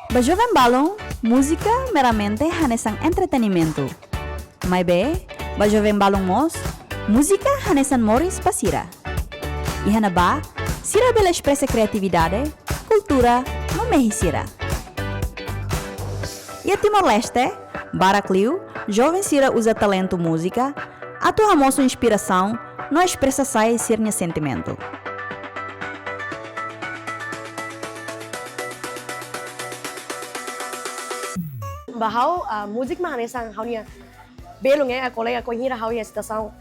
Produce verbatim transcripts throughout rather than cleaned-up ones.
Ba joven balun, múzika meramente hanesan entretenimentu. Maibé, ba joven balun mós, múzika hanesan moris ba sira. Iha ne'ebá, sira bele espresa kriatividade, kultura, no mehi sira. Iha Timor-Leste, barak liu, joven sira uza talentu múzika atu hamosu inspirasaun no espresa sai sira-nia sentimentu. Ba ha'u, ah, múzika mak hanesan ha'u-nia belun, eh, kolega, bainhira ha'u iha situasaun,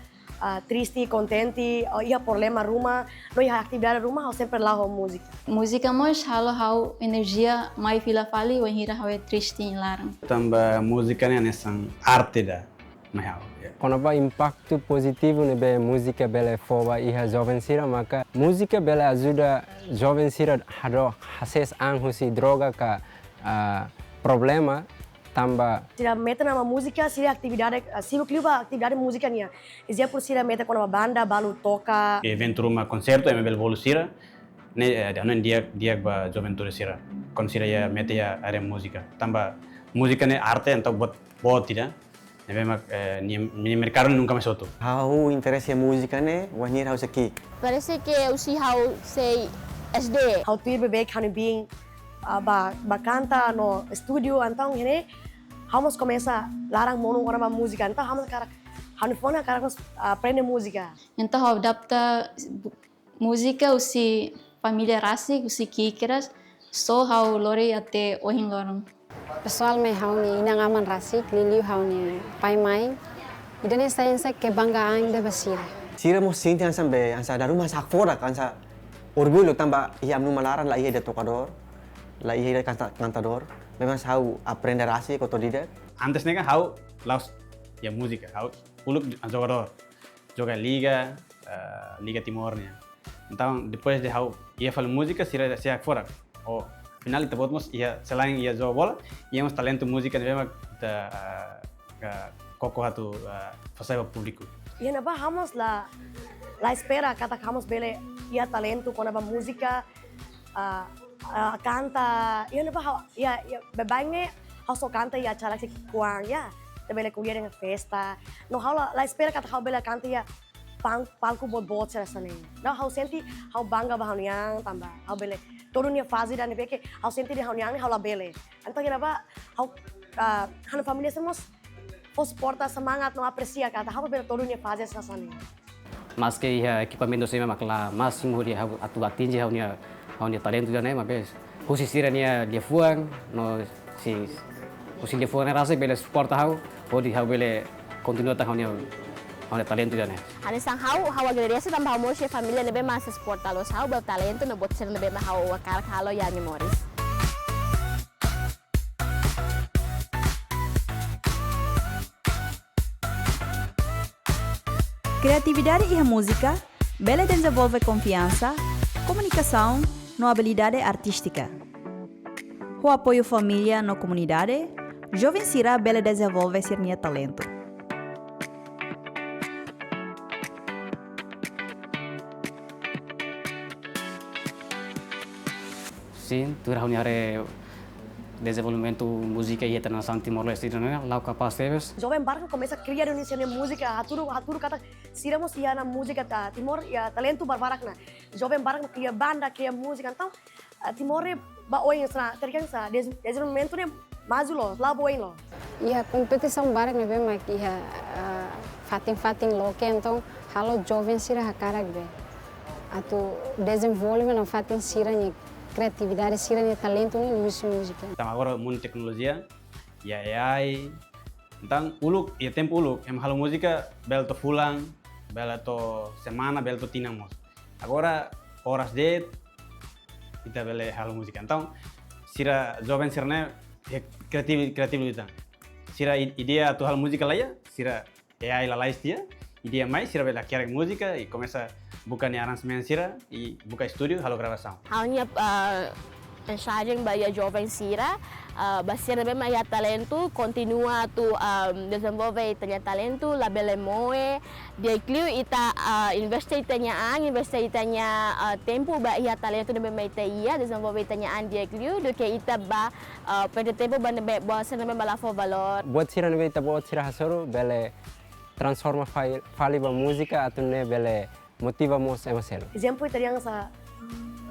ah, triste, kontente, ou iha problema ruma, no iha atividade ruma, ha'u sempre la'o ho múzika. Múzika mós halo ha'u enerjia mai fila fali bainhira ha'u iha triste iha laran. Tanba múzika ne'e hanesan arte ida, mai ha'u, ya. Kona-ba impaktu pozitivu ne'ebé múzika bele fó ba iha joven sira, maka múzika bele ajuda joven sira hadook hasees an husi droga ka, ah, problema tanba. Sira mete ona ba múzika, sira atividade, ah, sibuk liu ba atividade múzika nian. Ezemplu, sira mete kona-ba banda, balu toka. Eventu ruma konsertu, ema bele bolu sira, ne'e, eh, anu di'ak, di'ak ba juventude sira. Kuandu sira iha mete iha área múzika. Tanba múzika ne'e arte, entaun boot, boot ida. Ne'ebé mak, eh, nia, nia merkadu nunka mais hotu. Ha'u interese múzika ne'e, bainhira ha'u sei ki'ik. Parese ke husi ha'u sei S D. Ha'u tuir beibeik ha'u-nia biin, ah, ba, ba kanta no estúdiu, entaun ne'e, ha'u mós komesa laran monu kona-ba múzika. Entaun ha'u mós hakarak, ha'u-nia fuan hakarak mós, ah, aprende múzika. Entaun ha'u adapta bu-, múzika husi família rasik, husi ki'ik kedas, so ha'u lori até ohin loron. Pesoál mai ha'u-nia inan-aman rasik, liuliu ha'u-nia pai-main, ida-ne'e sai hanesan kebanggaan ida ba sira. Sira mós sente hanesan be, hanesan dala ruma hanesan hakfodak, hanesan orgullu tanba iha ami-nia uma laran la iha ida tokadór, la iha ida kanta-, kantadór. Maibé ha'u aprende rasik, otodidak. Antes ne'e kan ha'u la'ós iha múzika, ha'u uluk jogadór, joga liga, eh, Liga Timor nian. Entaun, depois de ha'u iha fali múzika, sira, sira hakfodak. Ou, afinál, ita-boot mós iha, selain iha joga bola, iha mós talentu múzika ne'ebé mak ita, eh, eh, koko atu, eh, fó sai ba públiku. Iha ne'ebá ha'u mós la, la espera katak ha'u mós bele iha talentu kona-ba múzika, ah, ah, kanta, iha ne'ebá ha'u, iha, iha, baibain ne'e ha'u só kanta iha acara ki'ik-oan, ya. Ita bele ko'alia dehan festa. No ha'u la, la espera katak ha'u bele kanta iha pal-, palku boot-boot sira hanesan ne'e. No ha'u sente ha'u bangga ba ha'u-nia an tanba ha'u bele todo nia faze ida ne'ebé ke ha'u sente dehan ha'u-nia an ne'e ha'u labele. Entaun iha ne'ebá ha'u, ah, ha'u-nia família sira mós fó suporta, semangat no apresia katak ha'u bele todo nia faze sira hanesan ne'e. Maske iha ekipamentu sira mak la másimu hodi ha'u atu atinje ha'u-nia, ha'u-nia talentu ida-ne'e, maibé husi sira-nia liafuan, no si, husi liafuan ne'e rasik bele suporta ha'u, hodi ha'u bele kontinua tan ha'u-nia, ha'u-nia talentu ida-ne'e. Hanesan ha'u, ha'u agradese tanba ha'u mós iha família ne'ebé mak sei suporta loos ha'u ba talentu no buat sira ne'ebé mak ha'u hakarak halo iha ha'u-nia moris. Kriatividade iha múzika bele dezenvolve konfiansa, komunikasaun no abilidade artístika. Ho apoiu família no komunidade, joven sira bele dezenvolve sira-nia talentu. Sin, tuir ha'u-nia haree dezenvolvimentu múzika iha ita-nia nasaun Timor-Leste ne'e la'o kapás tebes. Joven barak komesa kria duni sira-nia múzika, hatudu, hatudu katak sira mós iha ona múzika ta, Timor iha talentu barbarak ona. Joven barak kria banda, kria múzika, entaun, ah, Timor ne'e ba oin sira, terkena sira, dez-, dezenvolvimentu ne'e maju loos, la'o ba oin loos. Iha kompetisaun barak ne'ebé mak iha, ah, fatin-fatin loke, entaun halo joven sira hakarak be atu dezenvolve nafatin sira-nia kriatividade, sira-nia talentu ne'e liuhusi múzika. Entaun agora mundu teknolojia, iha A I. Entaun uluk, iha tempu uluk, ema halo múzika bele to'o fulan, bele to'o semana, bele to'o tinan mós. Agora, oras de'it, ita bele halo múzika. Entaun, sira joven sira-ne'e, eh, kriativu, kriativu ita. Sira i-, ideia atu halo múzika la iha, sira A I lalais tiha, ideia mai, sira bele hakerek múzika, i komesa buka nia aransemen sira, i buka estúdiu, halo gravasaun. Ha'u-nia, ah, Mensajen ba iha joven sira, ah, ba sira ne'ebé mak iha talentu, kontinua atu, ah, dezenvolve ita-nia talentu, labele moe, di'ak liu ita, ah, investe ita-nia an, investe ita-nia, ah, tempu ba iha talentu ne'ebé mak ita iha, dezenvolve ita-nia an di'ak liu, duké ita bá, ah, perde tempu ba ne'ebé, ba sira ne'ebé mak la fó valór. Buat sira ne'ebé ita-boot sira hasoru, bele transforma fali, fali ba múzika, atu nune'e bele motiva mós ema seluk. Ezemplu, ita dehan sá,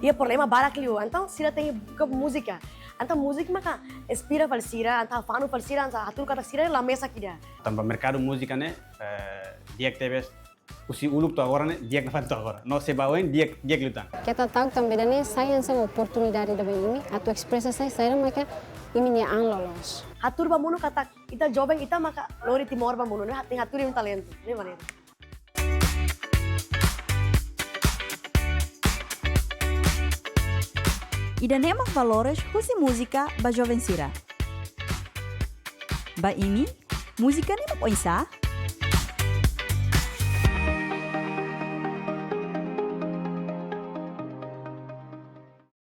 iha problema barak liu, entaun sira tenke buka múzika. Entaun múzika maka inspira fali sira, entaun fanu fali sira, entaun hatudu katak sira la mesak ida. Tanba merkadu múzika ne'e, eh, di'ak tebes, husi uluk to'o agora ne'e, di'ak nafatin to'o agora. No se ba oin, di'ak, di'ak liután. Keta ta'uk tanba ida-ne'e sai hanesan oportunidade ida ba imi, atu espresa sai saida maka imi-nia an loloos. Hatudu ba mundu katak, ita joven, ita maka lori Timor ba mundu, ne'e, tenke hatudu imi-nia talentu, ne'e maneira. Ida-ne'e mak valores husi múzika ba joven sira. Ba imi, múzika ne'e mak oinsá?